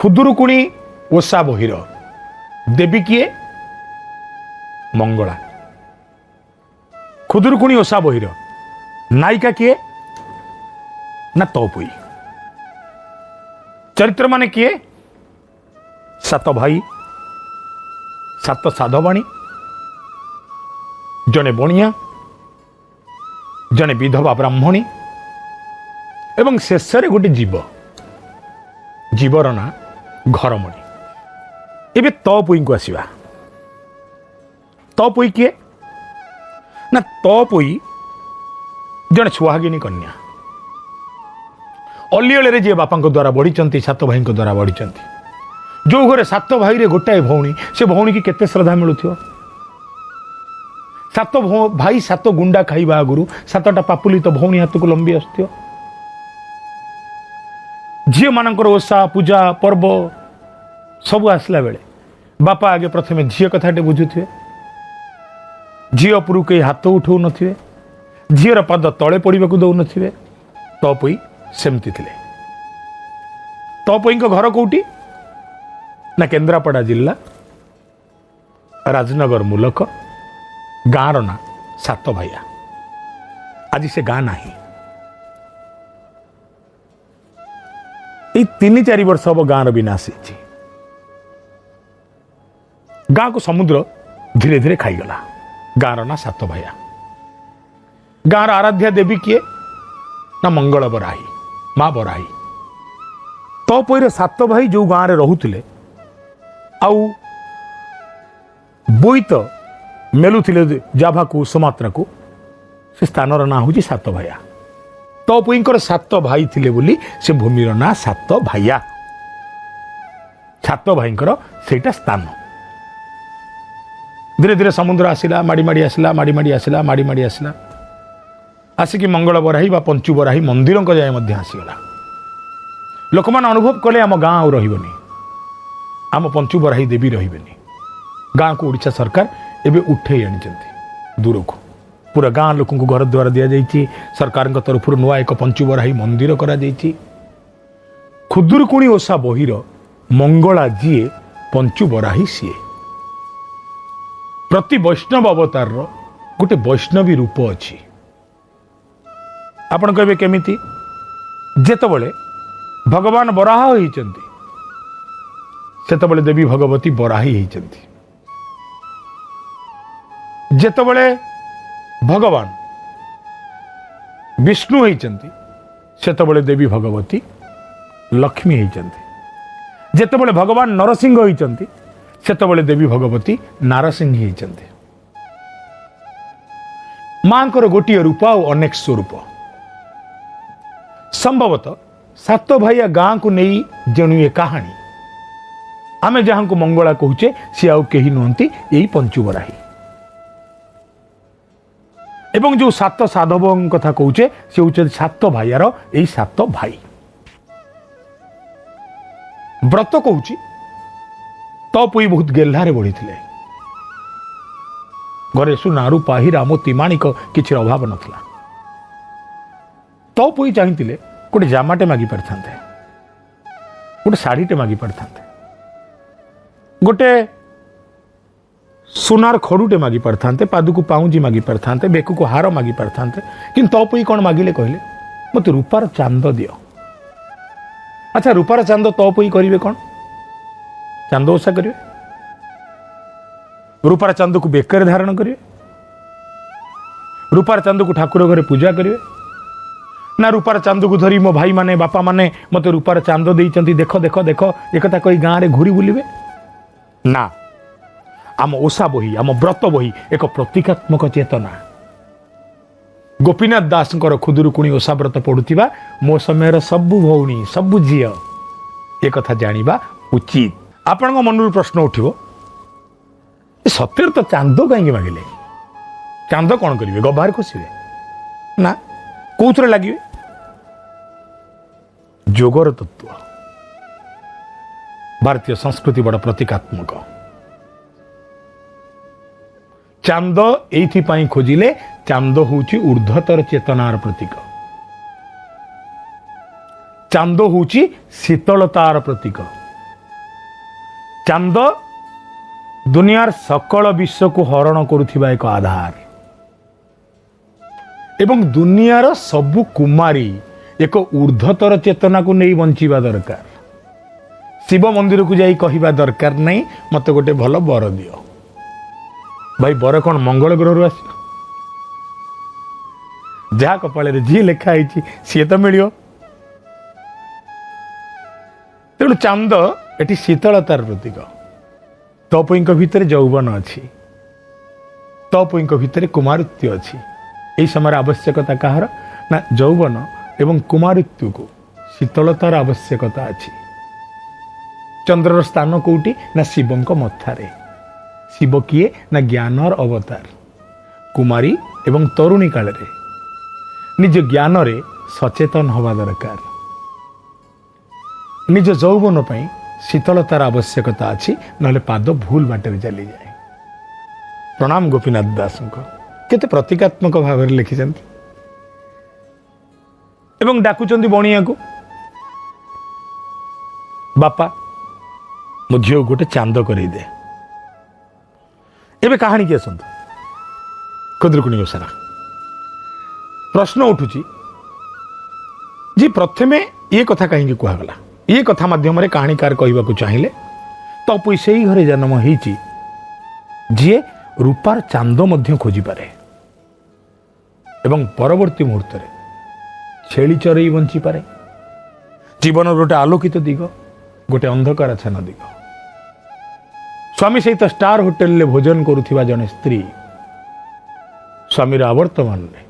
ଖୁଦୁରୁକୁଣୀ ଓଷା ବହିର ଦେବୀ କିଏ? ମଙ୍ଗଳା। ଖୁଦୁରୁକୁଣୀ ଓଷା ବହିର ନାୟିକା କିଏ? ନା ତପୋଇ। ଚରିତ୍ର ମାନେ କିଏ? ସାତ ଭାଇ, ସାତ ସାଧବାଣୀ, ଜଣେ ବଣିଆ, ଜଣେ ବିଧବା ବ୍ରାହ୍ମଣୀ ଏବଂ ଶେଷରେ ଗୋଟେ ଜୀବ, ଜୀବର ନାଁ ଘରମଣି। ଏବେ ତପୋଇଙ୍କୁ ଆସିବା। ତପୋଇ କିଏ? ନା ତପୋଇ ଜଣେ ସୁହାଗିନୀ କନ୍ୟା। ଅଲିଅଳରେ ଯିଏ ବାପାଙ୍କ ଦ୍ୱାରା ବଢ଼ିଛନ୍ତି, ସାତ ଭାଇଙ୍କ ଦ୍ୱାରା ବଢ଼ିଛନ୍ତି। ଯେଉଁ ଘରେ ସାତ ଭାଇରେ ଗୋଟାଏ ଭଉଣୀ, ସେ ଭଉଣୀକି କେତେ ଶ୍ରଦ୍ଧା ମିଳୁଥିବ। ସାତ ଭାଇ ସାତ ଗୁଣ୍ଡା ଖାଇବା ଆଗରୁ ସାତଟା ପାପୁଲି ତ ଭଉଣୀ ହାତକୁ ଲମ୍ବି ଆସୁଥିବ। ଝିଅମାନଙ୍କର ଓଷା ପୂଜା ପର୍ବ ସବୁ ଆସିଲା ବେଳେ ବାପା ଆଗେ ପ୍ରଥମେ ଝିଅ କଥାଟେ ବୁଝୁଥିବେ। ଝିଅ ଉପରକୁ କେହି ହାତ ଉଠଉନଥିବେ, ଝିଅର ପାଦ ତଳେ ପଡ଼ିବାକୁ ଦେଉନଥିବେ। ତପୋଇ ସେମିତି ଥିଲେ। ତପୋଇଙ୍କ ଘର କେଉଁଠି? ନା କେନ୍ଦ୍ରାପଡ଼ା ଜିଲ୍ଲା ରାଜନଗର ମୂଲକ, ଗାଁର ନାଁ ସାତ ଭାଇଆ। ଆଜି ସେ ଗାଁ ନାହିଁ। ଏଇ 3-4 ବର୍ଷ ହବ ଗାଁର ବିନାଶ ହେଇଛି। ଗାଁକୁ ସମୁଦ୍ର ଧୀରେ ଧୀରେ ଖାଇଗଲା। ଗାଁର ନାଁ ସାତ ଭାଇଆ। ଗାଁର ଆରାଧ୍ୟା ଦେବୀ କିଏ? ନା ମଙ୍ଗଳ ବରାହୀ, ମା ବରାହୀ। ତପୋଇର ସାତ ଭାଇ ଯେଉଁ ଗାଁରେ ରହୁଥିଲେ ଆଉ ବୋଇତ ମେଲୁଥିଲେ ଜାଭାକୁ ସୁମାତ୍ରାକୁ, ସେ ସ୍ଥାନର ନାଁ ହେଉଛି ସାତ ଭାଇଆ। ତପୋଇଙ୍କର ସାତ ଭାଇ ଥିଲେ ବୋଲି ସେ ଭୂମିର ନାଁ ସାତ ଭାଇଆ। ସାତ ଭାଇଙ୍କର ସେଇଟା ସ୍ଥାନ। ଧୀରେ ଧୀରେ ସମୁଦ୍ର ଆସିଲା, ମାଡ଼ି ମାଡ଼ି ଆସିଲା, ମାଡ଼ି ମାଡ଼ି ଆସିଲା, ମାଡ଼ି ମାଡ଼ି ଆସିଲା, ଆସିକି ମଙ୍ଗଳ ବରାହୀ ବା ପଞ୍ଚୁ ବରାହୀ ମନ୍ଦିରଙ୍କ ଯାଏ ମଧ୍ୟ ଆସିଗଲା। ଲୋକମାନେ ଅନୁଭବ କଲେ ଆମ ଗାଁ ଆଉ ରହିବନି, ଆମ ପଞ୍ଚୁ ବରାହୀ ଦେବୀ ରହିବେନି। ଗାଁକୁ ଓଡ଼ିଶା ସରକାର ଏବେ ଉଠେଇ ଆଣିଛନ୍ତି ଦୂରକୁ। ପୁରା ଗାଁ ଲୋକଙ୍କୁ ଘର ଦ୍ୱାର ଦିଆଯାଇଛି। ସରକାରଙ୍କ ତରଫରୁ ନୂଆ ଏକ ପଞ୍ଚୁ ବରାହୀ ମନ୍ଦିର କରାଯାଇଛି। ଖୁଦୁରୁକୁଣୀ ଓଷା ବହିର ମଙ୍ଗଳା ଯିଏ, ପଞ୍ଚୁ ବରାହୀ ସିଏ। ପ୍ରତି ବୈଷ୍ଣବ ଅବତାରର ଗୋଟେ ବୈଷ୍ଣବୀ ରୂପ ଅଛି। ଆପଣ କହିବେ କେମିତି? ଯେତେବେଳେ ଭଗବାନ ବରାହ ହେଇଛନ୍ତି, ସେତେବେଳେ ଦେବୀ ଭଗବତୀ ବରାହୀ ହେଇଛନ୍ତି। ଯେତେବେଳେ ଭଗବାନ ବିଷ୍ଣୁ ହେଇଛନ୍ତି, ସେତେବେଳେ ଦେବୀ ଭଗବତୀ ଲକ୍ଷ୍ମୀ ହେଇଛନ୍ତି। ଯେତେବେଳେ ଭଗବାନ ନରସିଂହ ହେଇଛନ୍ତି, ସେତେବେଳେ ଦେବୀ ଭଗବତୀ ନାରସିଂହୀ ହେଇଛନ୍ତି। ମାଙ୍କର ଗୋଟିଏ ରୂପ ଆଉ ଅନେକ ସ୍ୱରୂପ। ସମ୍ଭବତଃ ସାତ ଭାଇଆ ଗାଁକୁ ନେଇ ଯେଣୁ ଏ କାହାଣୀ। ଆମେ ଯାହାଙ୍କୁ ମଙ୍ଗଳା କହୁଛେ, ସିଏ ଆଉ କେହି ନୁହନ୍ତି, ଏଇ ପଞ୍ଚୁବରାହୀ। ଏବଂ ଯେଉଁ ସାତ ସାଧବଙ୍କ କଥା କହୁଛେ, ସେ ହେଉଛନ୍ତି ସାତ ଭାଇଆର ଏଇ ସାତ ଭାଇ। ବ୍ରତ କହୁଛି ତପୋଇ ବହୁତ ଗେହ୍ଲାରେ ବଢ଼ିଥିଲେ। ଘରେ ସୁନା ରୂପା ହୀରା ମୋତି ମାଣିକ କିଛିର ଅଭାବ ନଥିଲା। ତପୋଇ ଚାହିଁଥିଲେ ଗୋଟେ ଜାମାଟେ ମାଗି ପାରିଥାନ୍ତେ, ଗୋଟେ ଶାଢ଼ୀଟେ ମାଗି ପାରିଥାନ୍ତେ, ଗୋଟେ ସୁନାର ଖଡ଼ୁଟେ ମାଗି ପାରିଥାନ୍ତେ, ପାଦକୁ ପାଉଁଜି ମାଗି ପାରିଥାନ୍ତେ, ବେକକୁ ହାର ମାଗି ପାରିଥାନ୍ତେ। କିନ୍ତୁ ତପୋଇ କ'ଣ ମାଗିଲେ? କହିଲେ ମୋତେ ରୂପାର ଚାନ୍ଦ ଦିଅ। ଆଚ୍ଛା, ରୂପାର ଚାନ୍ଦ ତପୋଇ କରିବେ କ'ଣ? ଚାନ୍ଦ ଓଷା କରିବେ? ରୂପାର ଚାନ୍ଦକୁ ବେକରେ ଧାରଣ କରିବେ? ରୂପାର ଚାନ୍ଦକୁ ଠାକୁର ଘରେ ପୂଜା କରିବେ? ନା ରୂପାର ଚାନ୍ଦକୁ ଧରି ମୋ ଭାଇମାନେ ବାପାମାନେ ମୋତେ ରୂପାର ଚାନ୍ଦ ଦେଇଛନ୍ତି, ଦେଖ ଦେଖ ଦେଖ, ଏକଥା କହି ଗାଁରେ ଘୁରି ବୁଲିବେ? ନା, ଆମ ଓଷା ବହି, ଆମ ବ୍ରତ ବହି ଏକ ପ୍ରତୀକାତ୍ମକ ଚେତନା। ଗୋପୀନାଥ ଦାସଙ୍କର ଖୁଦୁରୁକୁଣୀ ଓଷା ବ୍ରତ ପଢ଼ୁଥିବା ମୋ ସମୟର ସବୁ ଭଉଣୀ, ସବୁ ଝିଅ ଏକଥା ଜାଣିବା ଉଚିତ। ଆପଣଙ୍କ ମନରୁ ପ୍ରଶ୍ନ ଉଠିବ, ଏ ସତରେ ତ ଚାନ୍ଦ କାହିଁକି ମାଗିଲେ? ଚାନ୍ଦ କ'ଣ କରିବେ? ଗଭାରେ ଖୋସିବେ ନା କୋଉଥିରେ ଲାଗିବେ? ଯୋଗର ତତ୍ତ୍ୱ। ଭାରତୀୟ ସଂସ୍କୃତି ବଡ଼ ପ୍ରତୀକାତ୍ମକ। ଚାନ୍ଦ ଏଇଥିପାଇଁ ଖୋଜିଲେ, ଚାନ୍ଦ ହେଉଛି ଉର୍ଦ୍ଧ୍ୱତର ଚେତନାର ପ୍ରତୀକ। ଚାନ୍ଦ ହେଉଛି ଶୀତଳତାର ପ୍ରତୀକ। ଚାନ୍ଦ ଦୁନିଆର ସକଳ ବିଶ୍ୱକୁ ହରଣ କରୁଥିବା ଏକ ଆଧାର ଏବଂ ଦୁନିଆର ସବୁ କୁମାରୀ ଏକ ଉର୍ଦ୍ଧ୍ୱତର ଚେତନାକୁ ନେଇ ବଞ୍ଚିବା ଦରକାର। ଶିବ ମନ୍ଦିରକୁ ଯାଇ କହିବା ଦରକାର ନାହିଁ, ମୋତେ ଗୋଟେ ଭଲ ବର ଦିଅ। ଭାଇ, ବର କ'ଣ ମଙ୍ଗଳ ଗ୍ରହରୁ ଆସିବ? ଯାହା କପାଳରେ ଯିଏ ଲେଖା ହେଇଛି, ସିଏ ତ ମିଳିବ। ତେଣୁ ଚାନ୍ଦ ଏଠି ଶୀତଳତାର ପ୍ରତୀକ। ତପୋଇଙ୍କ ଭିତରେ ଯୌବନ ଅଛି, ତପୋଇଙ୍କ ଭିତରେ କୁମାରତ୍ୱ ଅଛି। ଏହି ସମୟରେ ଆବଶ୍ୟକତା କାହାର ନା ଯୌବନ ଏବଂ କୁମାରତ୍ୱକୁ ଶୀତଳତାର ଆବଶ୍ୟକତା ଅଛି। ଚନ୍ଦ୍ରର ସ୍ଥାନ କୋଉଠି ନା ଶିବଙ୍କ ମଥାରେ। ଶିବ କିଏ ନା ଜ୍ଞାନର ଅବତାର। କୁମାରୀ ଏବଂ ତରୁଣୀ କାଳରେ ନିଜ ଜ୍ଞାନରେ ସଚେତନ ହେବା ଦରକାର। ନିଜ ଯୌବନ ପାଇଁ ଶୀତଳତାର ଆବଶ୍ୟକତା ଅଛି, ନହେଲେ ପାଦ ଭୁଲ ବାଟରେ ଚାଲିଯାଏ। ପ୍ରଣାମ ଗୋପୀନାଥ ଦାସଙ୍କ, କେତେ ପ୍ରତୀକାତ୍ମକ ଭାବରେ ଲେଖିଛନ୍ତି। ଏବଂ ଡାକୁଛନ୍ତି ବଣିଆକୁ, ବାପା, ମୋ ଝିଅକୁ ଗୋଟେ ଚାନ୍ଦ କରେଇ ଦେ। ଏବେ କାହାଣୀକି ଆସନ୍ତୁ। ଖୁଦୁରୁକୁଣୀ ଓଷାରା ପ୍ରଶ୍ନ ଉଠୁଛି ଯେ ପ୍ରଥମେ ଇଏ କଥା କାହିଁକି କୁହାଗଲା? ଇଏ କଥା ମାଧ୍ୟମରେ କାହାଣୀକାର କହିବାକୁ ଚାହିଁଲେ, ତପୋଇ ସେଇ ଘରେ ଜନ୍ମ ହେଇଛି ଯିଏ ରୂପାର ଚାନ୍ଦ ମଧ୍ୟ ଖୋଜିପାରେ ଏବଂ ପରବର୍ତ୍ତୀ ମୁହୂର୍ତ୍ତରେ ଛେଳି ଚରେଇ ବଞ୍ଚିପାରେ। ଜୀବନର ଗୋଟେ ଆଲୋକିତ ଦିଗ, ଗୋଟେ ଅନ୍ଧକାରାଚ୍ଛନ୍ନ ଦିଗ। ସ୍ୱାମୀ ସହିତ ଷ୍ଟାର ହୋଟେଲରେ ଭୋଜନ କରୁଥିବା ଜଣେ ସ୍ତ୍ରୀ, ସ୍ୱାମୀର ଆବର୍ତ୍ତମାନରେ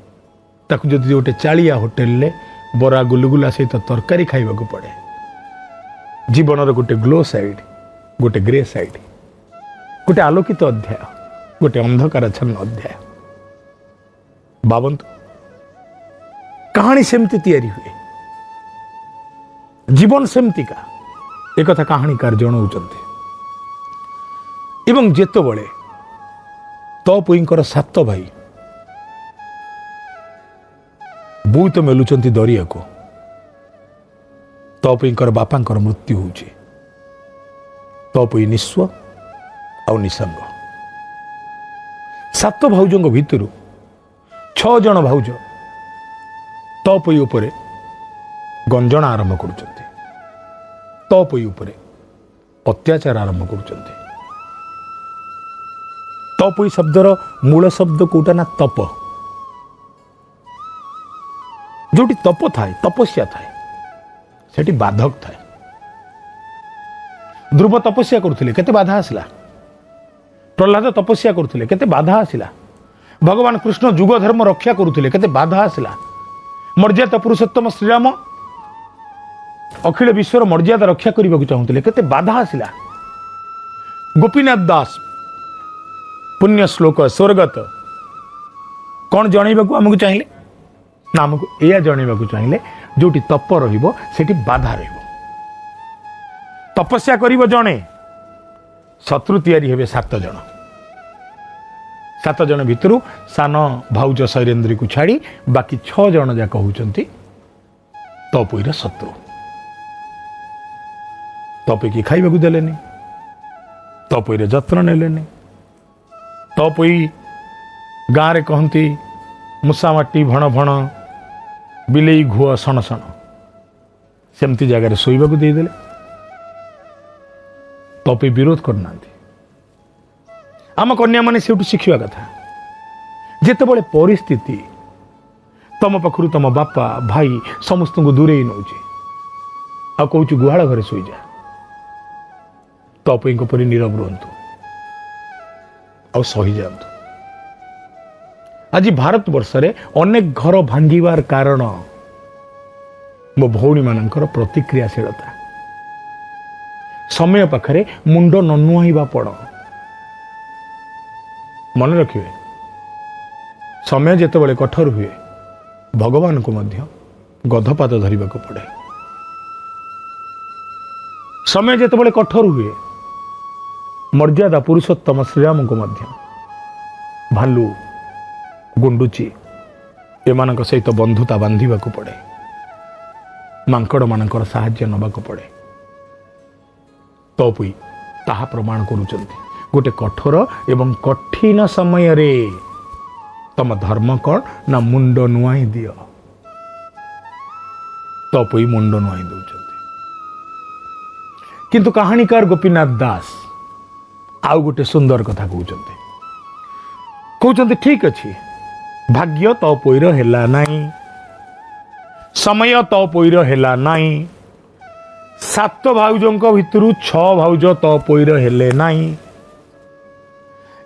ତାକୁ ଯଦି ଗୋଟେ ଚାଳିଆ ହୋଟେଲରେ ବରା ଗୁଲୁଗୁଲା ସହିତ ତରକାରୀ ଖାଇବାକୁ ପଡ଼େ, ଜୀବନର ଗୋଟେ ଗ୍ଲୋ ସାଇଡ୍, ଗୋଟେ ଗ୍ରେ ସାଇଡ୍, ଗୋଟେ ଆଲୋକିତ ଅଧ୍ୟାୟ, ଗୋଟେ ଅନ୍ଧକାରାଚ୍ଛନ୍ନ ଅଧ୍ୟାୟ। ଭାବନ୍ତୁ, କାହାଣୀ ସେମିତି ତିଆରି ହୁଏ, ଜୀବନ ସେମିତିକା। ଏକଥା କାହାଣୀକାର ଜଣାଉଛନ୍ତି। ଏବଂ ଯେତେବେଳେ ତପୋଇଙ୍କର ସାତ ଭାଇ ବୋଇତ ମେଲୁଛନ୍ତି ଦରିଆକୁ, ତପୋଇଙ୍କର ବାପାଙ୍କର ମୃତ୍ୟୁ ହେଉଛି। ତପୋଇ ନିଃସ୍ୱ ଆଉ ନିସଙ୍ଗ। ସାତ ଭାଉଜଙ୍କ ଭିତରୁ ଛଅ ଜଣ ଭାଉଜ ତପୋଇ ଉପରେ ଗଞ୍ଜଣା ଆରମ୍ଭ କରୁଛନ୍ତି, ତପୋଇ ଉପରେ ଅତ୍ୟାଚାର ଆରମ୍ଭ କରୁଛନ୍ତି। ତପୋଇ ଶବ୍ଦର ମୂଳ ଶବ୍ଦ କୋଉଟା ନା ତପ। ଯୋଉଠି ତପ ଥାଏ, ତପସ୍ୟା ଥାଏ, ସେଠି ବାଧକ ଥାଏ। ଧ୍ରୁବ ତପସ୍ୟା କରୁଥିଲେ, କେତେ ବାଧା ଆସିଲା। ପ୍ରହ୍ଲାଦ ତପସ୍ୟା କରୁଥିଲେ, କେତେ ବାଧା ଆସିଲା। ଭଗବାନ କୃଷ୍ଣ ଯୁଗ ଧର୍ମ ରକ୍ଷା କରୁଥିଲେ, କେତେ ବାଧା ଆସିଲା। ମର୍ଯ୍ୟାଦା ପୁରୁଷୋତ୍ତମ ଶ୍ରୀରାମ ଅଖିଳ ବିଶ୍ୱର ମର୍ଯ୍ୟାଦା ରକ୍ଷା କରିବାକୁ ଚାହୁଁଥିଲେ, କେତେ ବାଧା ଆସିଲା। ଗୋପୀନାଥ ଦାସ ପୁଣ୍ୟ ଶ୍ଲୋକ ସ୍ୱର୍ଗତ କ'ଣ ଜଣେଇବାକୁ ଆମକୁ ଚାହିଁଲେ ନା ଆମକୁ ଏଇଆ ଜଣେଇବାକୁ ଚାହିଁଲେ, ଯୋଉଠି ତପ ରହିବ ସେଠି ବାଧା ରହିବ। ତପସ୍ୟା କରିବ ଜଣେ, ଶତ୍ରୁ ତିଆରି ହେବେ ସାତ ଜଣ। ସାତ ଜଣ ଭିତରୁ ସାନ ଭାଉଜ ଶୈରେନ୍ଦ୍ରୀକୁ ଛାଡ଼ି ବାକି ଛଅ ଜଣ ଯାକ ହେଉଛନ୍ତି ତପୋଇର ଶତ୍ରୁ। ତପୋଇକି ଖାଇବାକୁ ଦେଲେନି, ତପୋଇର ଯତ୍ନ ନେଲେନି। ତପୋଇ ଗାଁରେ କହନ୍ତି, ମୂଷା ମାଟି ଭଣ ଭଣ, ବିଲେଇ ଘୁଅ ସଣ ସଣ, ସେମିତି ଜାଗାରେ ଶୋଇବାକୁ ଦେଇଦେଲେ। ତପୋଇ ବିରୋଧ କରୁନାହାନ୍ତି। ଆମ କନ୍ୟାମାନେ ସେଇଠୁ ଶିଖିବା କଥା, ଯେତେବେଳେ ପରିସ୍ଥିତି ତମ ପାଖରୁ ତମ ବାପା, ଭାଇ ସମସ୍ତଙ୍କୁ ଦୂରେଇ ନେଉଛି ଆଉ କହୁଛି ଗୁହାଳ ଘରେ ଶୋଇଯା, ତପୋଇଙ୍କ ପରି ନୀରବ ରୁହନ୍ତୁ ଆଉ ସହିଯାଆନ୍ତୁ। ଆଜି ଭାରତବର୍ଷରେ ଅନେକ ଘର ଭାଙ୍ଗିବାର କାରଣ ମୋ ଭଉଣୀମାନଙ୍କର ପ୍ରତିକ୍ରିୟାଶୀଳତା, ସମୟ ପାଖରେ ମୁଣ୍ଡ ନ ନୁଆଇବା ପଣ। ମନେ ରଖିବେ, ସମୟ ଯେତେବେଳେ କଠୋର ହୁଏ, ଭଗବାନଙ୍କୁ ମଧ୍ୟ ଗଧପାଦ ଧରିବାକୁ ପଡ଼େ। ସମୟ ଯେତେବେଳେ କଠୋର ହୁଏ, ମର୍ଯ୍ୟାଦା ପୁରୁଷୋତ୍ତମ ଶ୍ରୀରାମଙ୍କୁ ମଧ୍ୟ ଭାଲୁ, ଗୁଣ୍ଡୁଚି ଏମାନଙ୍କ ସହିତ ବନ୍ଧୁତା ବାନ୍ଧିବାକୁ ପଡ଼େ, ମାଙ୍କଡ଼ମାନଙ୍କର ସାହାଯ୍ୟ ନେବାକୁ ପଡ଼େ। ତପୋଇ ତା ତାହା ପ୍ରମାଣ କରୁଛନ୍ତି। ଗୋଟେ କଠୋର ଏବଂ କଠିନ ସମୟରେ ତମ ଧର୍ମ କ'ଣ ନା ମୁଣ୍ଡ ନୁଆଇଁ ଦିଅ। ତପୋଇ ମୁଣ୍ଡ ନୁଆଇଁ ଦେଉଛନ୍ତି। କିନ୍ତୁ କାହାଣୀକାର ଗୋପୀନାଥ ଦାସ ଆଉ ଗୋଟେ ସୁନ୍ଦର କଥା କହୁଛନ୍ତି। କହୁଛନ୍ତି, ଠିକ ଅଛି, ଭାଗ୍ୟ ତପୋଇର ହେଲା ନାହିଁ, ସମୟ ତପୋଇର ହେଲା ନାହିଁ, ସାତ ଭାଉଜଙ୍କ ଭିତରୁ ଛଅ ଭାଉଜ ତପୋଇର ହେଲେ ନାହିଁ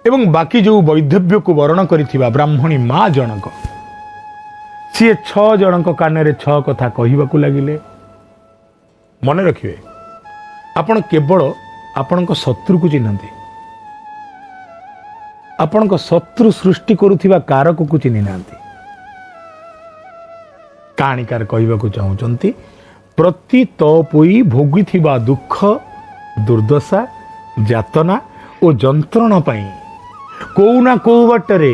ଏବଂ ବାକି ଯେଉଁ ବୈଧବ୍ୟକୁ ବରଣ କରିଥିବା ବ୍ରାହ୍ମଣୀ ମା ଜଣକ, ସିଏ ଛଅ ଜଣଙ୍କ କାନରେ ଛଅ କଥା କହିବାକୁ ଲାଗିଲେ। ମନେ ରଖିବେ, ଆପଣ କେବଳ ଆପଣଙ୍କ ଶତ୍ରୁକୁ ଚିହ୍ନନ୍ତି, ଆପଣଙ୍କ ଶତ୍ରୁ ସୃଷ୍ଟି କରୁଥିବା କାରକକୁ ଚିହ୍ନି ନାହାନ୍ତି। କାହାଣୀକାର କହିବାକୁ ଚାହୁଁଛନ୍ତି, ପ୍ରତି ତପୋଇ ଭୋଗିଥିବା ଦୁଃଖ, ଦୁର୍ଦ୍ଦଶା, ଯାତନା ଓ ଯନ୍ତ୍ରଣା ପାଇଁ କୋଉ ନା କୋଉ ବାଟରେ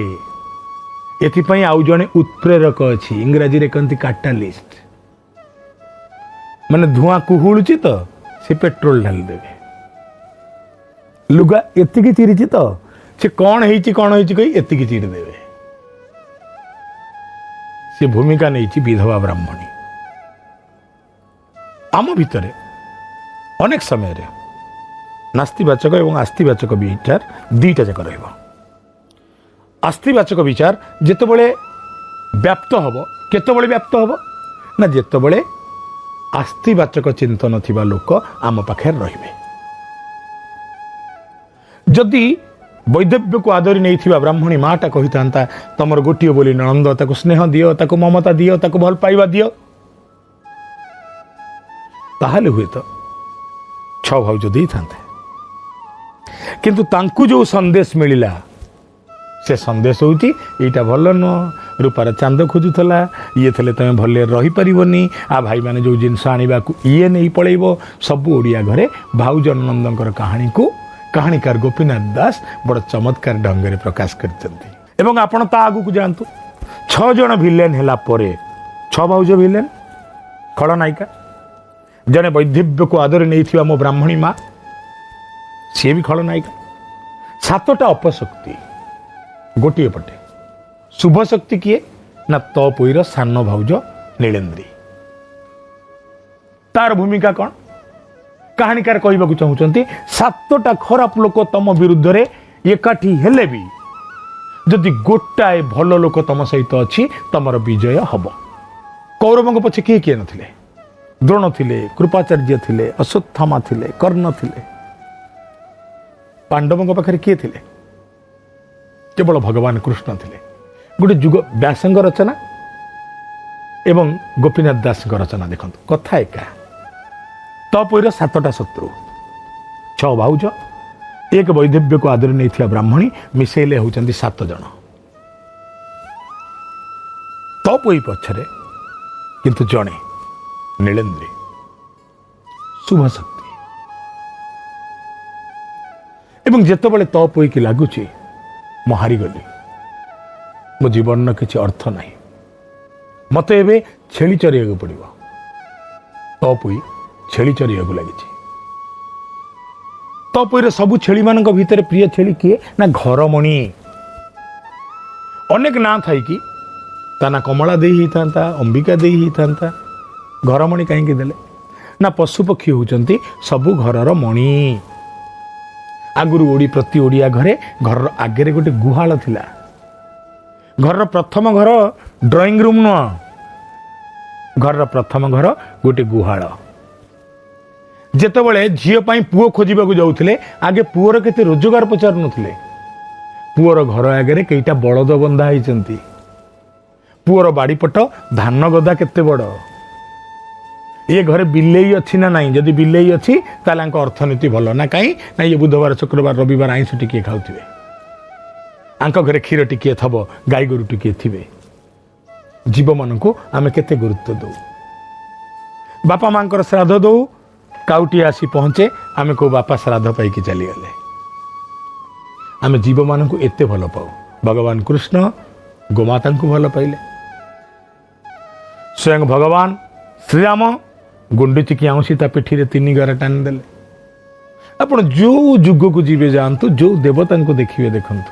ଏଥିପାଇଁ ଆଉ ଜଣେ ଉତ୍ପ୍ରେରକ ଅଛି। ଇଂରାଜୀରେ କହନ୍ତି କାଟାଲିଷ୍ଟ। ମାନେ ଧୂଆଁ କୁହୁଳୁଛି ତ ସେ ପେଟ୍ରୋଲ ଢାଳିଦେବେ, ଲୁଗା ଏତିକି ଚିରିଛି ତ ସେ କ'ଣ ହେଇଛି କ'ଣ ହେଇଛି କହି ଏତିକି ଚିରିଦେବେ। ସେ ଭୂମିକା ନେଇଛି ବିଧବା ବ୍ରାହ୍ମଣୀ। ଆମ ଭିତରେ ଅନେକ ସମୟରେ ନାସ୍ତିବାଚକ ଏବଂ ଆସ୍ତିବାଚକ ବିଚାର ଦୁଇଟା ଯାକ ରହିବ। ଆସ୍ତିବାଚକ ବିଚାର ଯେତେବେଳେ ବ୍ୟାପ୍ତ ହେବ, କେତେବେଳେ ବ୍ୟାପ୍ତ ହେବ ନା ଯେତେବେଳେ ଆସ୍ତିବାଚକ ଚିନ୍ତନ ଥିବା ଲୋକ ଆମ ପାଖରେ ରହିବେ। ଯଦି ବୈଧବ୍ୟକୁ ଆଦରି ନେଇଥିବା ବ୍ରାହ୍ମଣୀ ମାଟା କହିଥାନ୍ତା, ତମର ଗୋଟିଏ ବୋଲି ନଣନ୍ଦ, ତାକୁ ସ୍ନେହ ଦିଅ, ତାକୁ ମମତା ଦିଅ, ତାକୁ ଭଲ ପାଇବା ଦିଅ, ତାହେଲେ ହୁଏତ ଛଅ ଭାଉଜ ଦେଇଥାନ୍ତେ। କିନ୍ତୁ ତାଙ୍କୁ ଯେଉଁ ସନ୍ଦେଶ ମିଳିଲା, ସେ ସନ୍ଦେଶ ହେଉଛି ଏଇଟା ଭଲ ନୁହଁ, ରୂପାର ଚାନ୍ଦ ଖୋଜୁଥିଲା, ଇଏ ଥିଲେ ତୁମେ ଭଲରେ ରହିପାରିବନି, ଆ ଭାଇମାନେ ଯେଉଁ ଜିନିଷ ଆଣିବାକୁ ଇଏ ନେଇ ପଳେଇବ। ସବୁ ଓଡ଼ିଆ ଘରେ ଭାଉଜ ନଣନ୍ଦଙ୍କର କାହାଣୀକୁ କାହାଣୀକାର ଗୋପୀନାଥ ଦାସ ବଡ଼ ଚମତ୍କାର ଢଙ୍ଗରେ ପ୍ରକାଶ କରିଛନ୍ତି। ଏବଂ ଆପଣ ତା ଆଗକୁ ଯାଆନ୍ତୁ, ଛଅ ଜଣ ଭିଲେନ୍ ହେଲା ପରେ ଛଅ ଭାଉଜ ଭିଲେନ୍, ଖଳନାୟିକା, ଜଣେ ବୈଧବ୍ୟକୁ ଆଦରି ନେଇଥିବା ମୋ ବ୍ରାହ୍ମଣୀ ମା, ସିଏ ବି ଖଳନାୟିକା। ସାତଟା ଅପଶକ୍ତି ଗୋଟିଏ ପଟେ, ଶୁଭ ଶକ୍ତି କିଏ ନା ତପୋଇର ସାନ ଭାଉଜ ନୀଳେନ୍ଦ୍ରୀ। ତାର ଭୂମିକା କ'ଣ? କାହାଣୀକାର କହିବାକୁ ଚାହୁଁଛନ୍ତି, ସାତଟା ଖରାପ ଲୋକ ତମ ବିରୁଦ୍ଧରେ ଏକାଠି ହେଲେ ବି ଯଦି ଗୋଟାଏ ଭଲ ଲୋକ ତମ ସହିତ ଅଛି, ତମର ବିଜୟ ହବ। କୌରବଙ୍କ ପଛେ କିଏ କିଏ ନଥିଲେ? ଦ୍ରୋଣ ଥିଲେ, କୃପାଚାର୍ଯ୍ୟ ଥିଲେ, ଅଶ୍ୱତ୍ଥାମା ଥିଲେ, କର୍ଣ୍ଣ ଥିଲେ। ପାଣ୍ଡବଙ୍କ ପାଖରେ କିଏ ଥିଲେ? କେବଳ ଭଗବାନ କୃଷ୍ଣ ଥିଲେ। ଗୋଟେ ଯୁଗ ବ୍ୟାସଙ୍କ ରଚନା ଏବଂ ଗୋପୀନାଥ ଦାସଙ୍କ ରଚନା ଦେଖନ୍ତୁ, କଥା ଏକା। ତପୋଇର ସାତଟା ଶତ୍ରୁ, ଛଅ ଭାଉଜ, ଏକ ବୈଧବ୍ୟକୁ ଆଦରି ନେଇଥିବା ବ୍ରାହ୍ମଣୀ, ମିଶେଇଲେ ହେଉଛନ୍ତି ସାତ ଜଣ। ତପୋଇ ପଛରେ କିନ୍ତୁ ଜଣେ ନୀଳେନ୍ଦ୍ରୀ, ଶୁଭ ଶକ୍ତି। ଏବଂ ଯେତେବେଳେ ତପୋଇକି ଲାଗୁଛି ମୁଁ ହାରିଗଲି, ମୋ ଜୀବନର କିଛି ଅର୍ଥ ନାହିଁ, ମୋତେ ଏବେ ଛେଳି ଚରିବାକୁ ପଡ଼ିବ, ତପୋଇ ଛେଳି ଚରିବାକୁ ଲାଗିଛି। ତପୋଇର ସବୁ ଛେଳିମାନଙ୍କ ଭିତରେ ପ୍ରିୟ ଛେଳି କିଏ ନା ଘରମଣି। ଅନେକ ନାଁ ଥାଇକି ତା ନାଁ କମଳା ଦେଇ ହେଇଥାନ୍ତା, ଅମ୍ବିକା ଦେଇ ହେଇଥାନ୍ତା, ଘରମଣି କାହିଁକି ଦେଲେ? ନା ପଶୁପକ୍ଷୀ ହେଉଛନ୍ତି ସବୁ ଘରର ମଣି। ଆଗରୁ ପ୍ରତି ଓଡ଼ିଆ ଘରେ ଘରର ଆଗରେ ଗୋଟେ ଗୁହାଳ ଥିଲା। ଘରର ପ୍ରଥମ ଘର ଡ୍ରଇଂ ରୁମ୍ ନୁହଁ, ଘରର ପ୍ରଥମ ଘର ଗୋଟେ ଗୁହାଳ। ଯେତେବେଳେ ଝିଅ ପାଇଁ ପୁଅ ଖୋଜିବାକୁ ଯାଉଥିଲେ, ଆଗେ ପୁଅର କେତେ ରୋଜଗାର ପଚାରୁନଥିଲେ, ପୁଅର ଘର ଆଗରେ କେଇଟା ବଳଦ ବନ୍ଧା ହେଇଛନ୍ତି, ପୁଅର ବାଡ଼ିପଟ ଧାନ ଗଦା କେତେ ବଡ଼, ଇଏ ଘରେ ବିଲେଇ ଅଛି ନା ନାହିଁ। ଯଦି ବିଲେଇ ଅଛି ତାହେଲେ ଆଙ୍କ ଅର୍ଥନୀତି ଭଲ। ନା କାହିଁ ନା ଇଏ ବୁଧବାର, ଶୁକ୍ରବାର, ରବିବାର ଆଇଁଷ ଟିକିଏ ଖାଉଥିବେ, ଆଙ୍କ ଘରେ କ୍ଷୀର ଟିକିଏ ଥବ, ଗାଈ ଗୋରୁ ଟିକିଏ ଥିବେ। ଜୀବମାନଙ୍କୁ ଆମେ କେତେ ଗୁରୁତ୍ୱ ଦେଉ। ବାପା ମାଙ୍କର ଶ୍ରାଦ୍ଧ ଦେଉ, କାଉଟିଏ ଆସି ପହଞ୍ଚେ, ଆମେ କହୁ ବାପା ଶ୍ରାଦ୍ଧ ପାଇକି ଚାଲିଗଲେ। ଆମେ ଜୀବମାନଙ୍କୁ ଏତେ ଭଲ ପାଉ। ଭଗବାନ କୃଷ୍ଣ ଗୋମାତାଙ୍କୁ ଭଲ ପାଇଲେ, ସ୍ୱୟଂ ଭଗବାନ ଶ୍ରୀରାମ ଗୁଣ୍ଡୁଚିକି ଆଉଁସି ତା ପିଠିରେ ତିନି ଗରା ଟାଣିଦେଲେ। ଆପଣ ଯେଉଁ ଯୁଗକୁ ଯିବେ ଯାଆନ୍ତୁ, ଯେଉଁ ଦେବତାଙ୍କୁ ଦେଖିବେ ଦେଖନ୍ତୁ,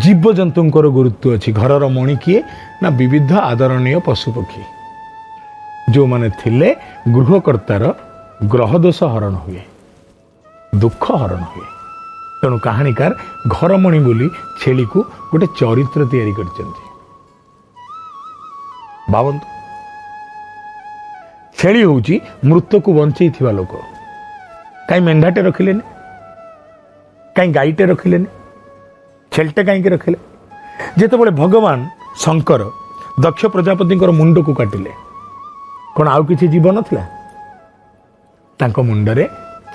ଜୀବଜନ୍ତୁଙ୍କର ଗୁରୁତ୍ୱ ଅଛି। ଘରର ମଣି କିଏ ନା ବିବିଧ ଆଦରଣୀୟ ପଶୁପକ୍ଷୀ ଯେଉଁମାନେ ଥିଲେ, ଗୃହକର୍ତ୍ତାର ଗ୍ରହଦୋଷ ହରଣ ହୁଏ, ଦୁଃଖ ହରଣ ହୁଏ। ତେଣୁ କାହାଣୀକାର ଘରମଣି ବୋଲି ଛେଳିକୁ ଗୋଟେ ଚରିତ୍ର ତିଆରି କରିଛନ୍ତି। ଭାବନ୍ତୁ, ଛେଳି ହେଉଛି ମୃତକୁ ବଞ୍ଚେଇଥିବା ଲୋକ। କାହିଁ ମେଣ୍ଢାଟେ ରଖିଲେନି? କାହିଁ ଗାଈଟେ ରଖିଲେନି? ଛେଳିଟେ କାହିଁକି ରଖିଲେ? ଯେତେବେଳେ ଭଗବାନ ଶଙ୍କର ଦକ୍ଷ ପ୍ରଜାପତିଙ୍କର ମୁଣ୍ଡକୁ କାଟିଲେ, କ'ଣ ଆଉ କିଛି ଜୀବ ନଥିଲା? ତାଙ୍କ ମୁଣ୍ଡରେ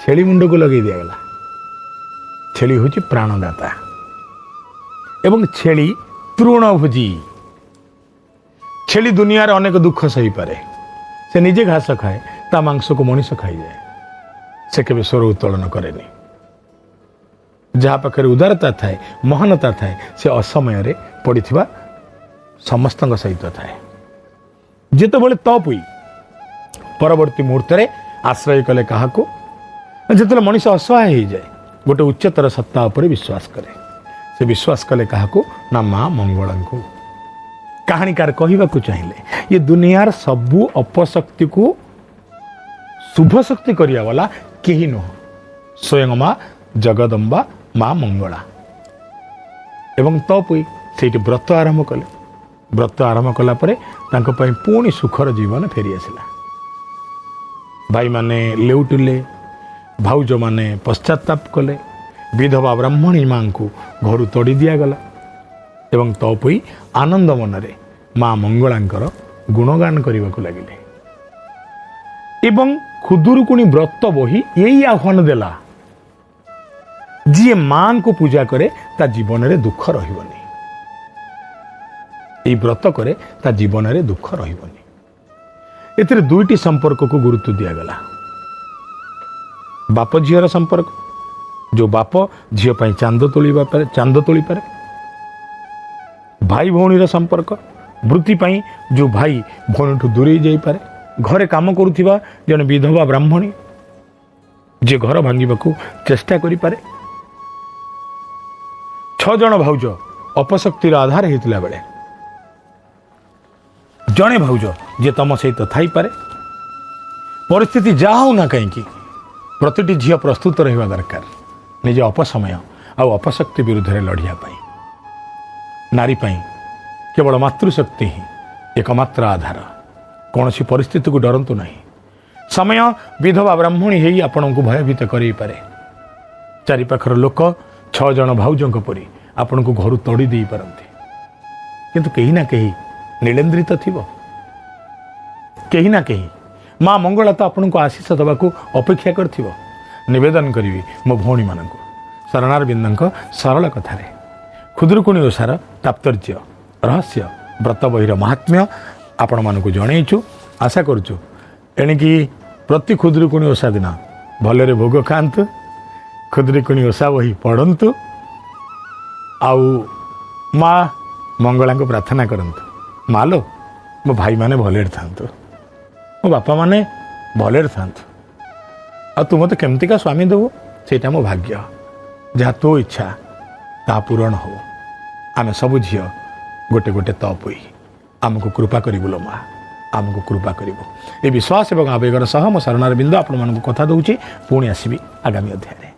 ଛେଳି ମୁଣ୍ଡକୁ ଲଗେଇ ଦିଆଗଲା। ଛେଳି ହେଉଛି ପ୍ରାଣଦାତା ଏବଂ ଛେଳି ତୃଣଭୋଜୀ। ଛେଳି ଦୁନିଆରେ ଅନେକ ଦୁଃଖ ସହିପାରେ। ସେ ନିଜେ ଘାସ ଖାଏ, ତା ମାଂସକୁ ମଣିଷ ଖାଇଯାଏ। ସେ କେବେ ସ୍ୱର ଉତ୍ତୋଳନ କରେନି। ଯାହା ପାଖରେ ଉଦାରତା ଥାଏ, ମହାନତା ଥାଏ, ସେ ଅସମୟରେ ପଡ଼ିଥିବା ସମସ୍ତଙ୍କ ସହିତ ଥାଏ। ଯେତେବେଳେ ତପୋଇ ପରବର୍ତ୍ତୀ ମୁହୂର୍ତ୍ତରେ ଆଶ୍ରୟ କଲେ କାହାକୁ? ଯେତେବେଳେ ମଣିଷ ଅସହାୟ ହେଇଯାଏ, ଗୋଟେ ଉଚ୍ଚତର ସତ୍ତା ଉପରେ ବିଶ୍ୱାସ କରେ। ସେ ବିଶ୍ୱାସ କଲେ କାହାକୁ ନା ମା ମଙ୍ଗଳାଙ୍କୁ। କାହାଣୀକାର କହିବାକୁ ଚାହିଁଲେ, ଏ ଦୁନିଆର ସବୁ ଅପଶକ୍ତିକୁ ଶୁଭ ଶକ୍ତି କରିବା ବାଲା କେହି ନୁହଁ, ସ୍ୱୟଂ ମା ଜଗଦମ୍ବା, ମା ମଙ୍ଗଳା। ଏବଂ ତପୋଇ ସେଇଠି ବ୍ରତ ଆରମ୍ଭ କଲେ। ବ୍ରତ ଆରମ୍ଭ କଲା ପରେ ତାଙ୍କ ପାଇଁ ପୁଣି ସୁଖର ଜୀବନ ଫେରିଆସିଲା। ଭାଇମାନେ ଲେଉଟିଲେ, ଭାଉଜମାନେ ପଶ୍ଚାତାପ କଲେ, ବିଧବା ବ୍ରାହ୍ମଣୀ ମାଙ୍କୁ ଘରୁ ତଡ଼ି ଦିଆଗଲା ଏବଂ ତପୋଇ ଆନନ୍ଦ ମନରେ ମା ମଙ୍ଗଳାଙ୍କର ଗୁଣଗାନ କରିବାକୁ ଲାଗିଲେ। ଏବଂ ଖୁଦୁରୁକୁଣୀ ବ୍ରତ ବହି ଏଇ ଆହ୍ୱାନ ଦେଲା, ଯିଏ ମାଙ୍କୁ ପୂଜା କରେ ତା ଜୀବନରେ ଦୁଃଖ ରହିବନି। ଏଇ ବ୍ରତ କରେ ତା ଜୀବନରେ ଦୁଃଖ ରହିବନି। ଏଥିରେ ଦୁଇଟି ସମ୍ପର୍କକୁ ଗୁରୁତ୍ୱ ଦିଆଗଲା। ବାପ ଝିଅର ସମ୍ପର୍କ, ଯେଉଁ ବାପ ଝିଅ ପାଇଁ ଚାନ୍ଦ ତୋଳିବା ପାରେ, ଚାନ୍ଦ ତୋଳିପାରେ। ଭାଇ ଭଉଣୀର ସମ୍ପର୍କ, ବୃତ୍ତି ପାଇଁ ଯେଉଁ ଭାଇ ଭଉଣୀଠୁ ଦୂରେଇ ଯାଇପାରେ। ଘରେ କାମ କରୁଥିବା ଜଣେ ବିଧବା ବ୍ରାହ୍ମଣୀ, ଯିଏ ଘର ଭାଙ୍ଗିବାକୁ ଚେଷ୍ଟା କରିପାରେ। 6 ଜଣ ଭାଉଜ ଅପଶକ୍ତିର ଆଧାର ହେଇଥିଲା ବେଳେ ଜଣେ ଭାଉଜ ଯିଏ ତମ ସହିତ ଥାଇପାରେ। ପରିସ୍ଥିତି ଯାହା ହଉ ନା କାହିଁକି, ପ୍ରତିଟି ଝିଅ ପ୍ରସ୍ତୁତ ରହିବା ଦରକାର ନିଜ ଅପସମୟ ଆଉ ଅପଶକ୍ତି ବିରୁଦ୍ଧରେ ଲଢ଼ିବା ପାଇଁ। ନାରୀ ପାଇଁ କେବଳ ମାତୃଶକ୍ତି ହିଁ ଏକମାତ୍ର ଆଧାର। କୌଣସି ପରିସ୍ଥିତିକୁ ଡରନ୍ତୁ ନାହିଁ। ସମୟ ବିଧବା ବ୍ରାହ୍ମଣୀ ହେଇ ଆପଣଙ୍କୁ ଭୟଭୀତ କରେଇପାରେ। ଚାରିପାଖର ଲୋକ 6 ଜଣ ଭାଉଜଙ୍କ ପରି ଆପଣଙ୍କୁ ଘରୁ ତଡ଼ି ଦେଇପାରନ୍ତି, କିନ୍ତୁ କେହି ନା କେହି ନୀଳେନ୍ଦ୍ରିତ ଥିବ, କେହି ନା କେହି ମା ମଙ୍ଗଳା ତ ଆପଣଙ୍କୁ ଆଶିଷ ଦେବାକୁ ଅପେକ୍ଷା କରିଥିବ। ନିବେଦନ କରିବି ମୋ ଭଉଣୀମାନଙ୍କୁ, ଶରଣାରବିନ୍ଦଙ୍କ ସରଳ କଥାରେ ଖୁଦୁରୁକୁଣୀ ଓଷାର ତାତ୍ପର୍ଯ୍ୟ, ରହସ୍ୟ, ବ୍ରତ ବହିର ମହାତ୍ମ୍ୟ ଆପଣମାନଙ୍କୁ ଜଣେଇଛୁ। ଆଶା କରୁଛୁ ଏଣିକି ପ୍ରତି ଖୁଦୁରୁକୁଣୀ ଓଷା ଦିନ ଭଲରେ ଭୋଗ ଖାଆନ୍ତୁ, ଖୁଦୁରୁକୁଣୀ ଓଷା ବହି ପଢ଼ନ୍ତୁ ଆଉ ମା ମଙ୍ଗଳାଙ୍କୁ ପ୍ରାର୍ଥନା କରନ୍ତୁ, ମାଲୋ ମୋ ଭାଇମାନେ ଭଲରେ ଥାଆନ୍ତୁ, ମୋ ବାପାମାନେ ଭଲରେ ଥାଆନ୍ତୁ, ଆଉ ତୁ ମୋତେ କେମିତିକା ସ୍ୱାମୀ ଦେବୁ ସେଇଟା ମୋ ଭାଗ୍ୟ, ଯାହା ତୋ ଇଚ୍ଛା ତାହା ପୂରଣ ହଉ। ଆମେ ସବୁ ଝିଅ ଗୋଟେ ଗୋଟେ ତପୋଇ, ଆମକୁ କୃପା କରିବୁ ଲୋ ମା, ଆମକୁ କୃପା କରିବୁ। ଏ ବିଶ୍ୱାସ ଏବଂ ଆବେଗର ସହ ମୋ ଶରଣାରବିନ୍ଦ ଆପଣମାନଙ୍କୁ କଥା ଦେଉଛି, ପୁଣି ଆସିବି ଆଗାମୀ ଅଧ୍ୟାୟରେ।